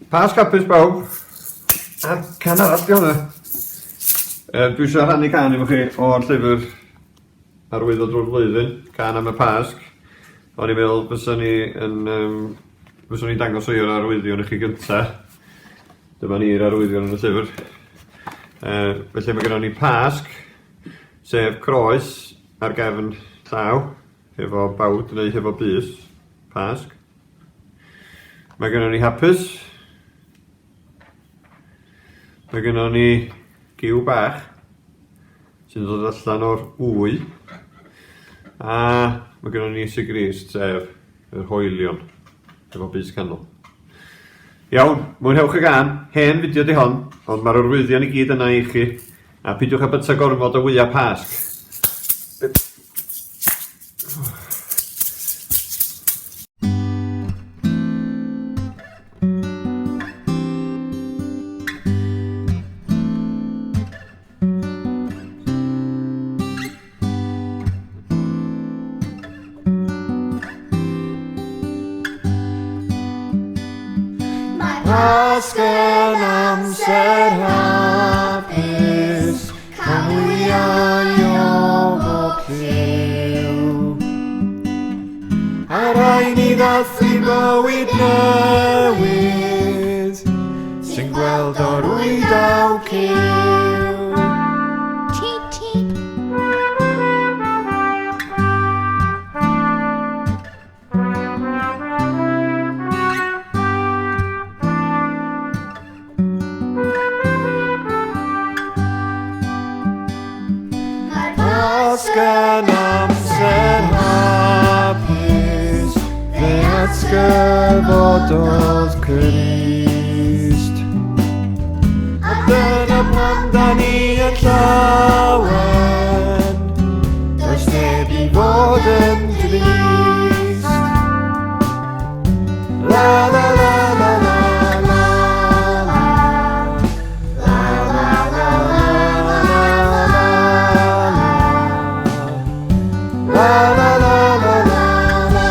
Pasg hapus bawb! A can arall 'di hwnna. Yy dwi isio rhannu cân efo chi o'r llyfr Arwyddo drwy'r flwyddyn, cân am y Pasg. O'n i'n meddwl fyswn i yn yym fyswn i'n dangos rhei o'r arwyddion i chi gynta. Dyma ni'r arwyddion yn y llyfr. Yy felly ma' gynnon ni Pasg, sef croes ar gefn llaw hefo bawd neu hefo bys, Pasg. Mae gynnon ni hapus. Mae gynnon ni gyw bach sy'n dod allan o'r wy. A mae gynnon ni Iesu Grist sef yr hoelion efo bys canol. Iawn, mwynhewch y gân. Hen fideo 'di hon, ond mae'r arwyddion i gyd yna i chi. A pidiwch â byta gormod o wyau Pasg. Mae Pasg yn amser hapus, Cael wyau o bob lliw. A rhaid ni ddathlu bywyd newydd sy'n gweld o'r wydaw cyw. Mae'r Pasg yn amser hapus, fe atgyfododd Crist. A dyna pam da ni yn llawen, does neb i fod yn drist. La la la la la la la. La la la la la la la. La la la la la la.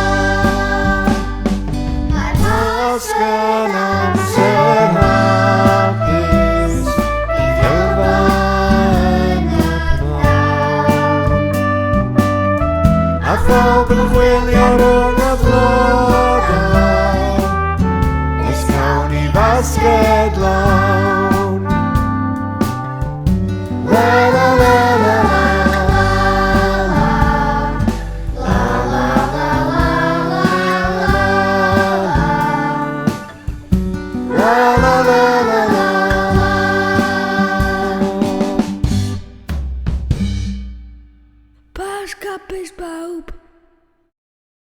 Mae'r Pasg yn amser hapus, bydd helfa yn y pnawn. A phawb yn chwilio rhwng y flodau, nes cawn ni fasged lawn. La la la la la la la. La la la la la la la. La la la la la la. Pasg hapus bawb!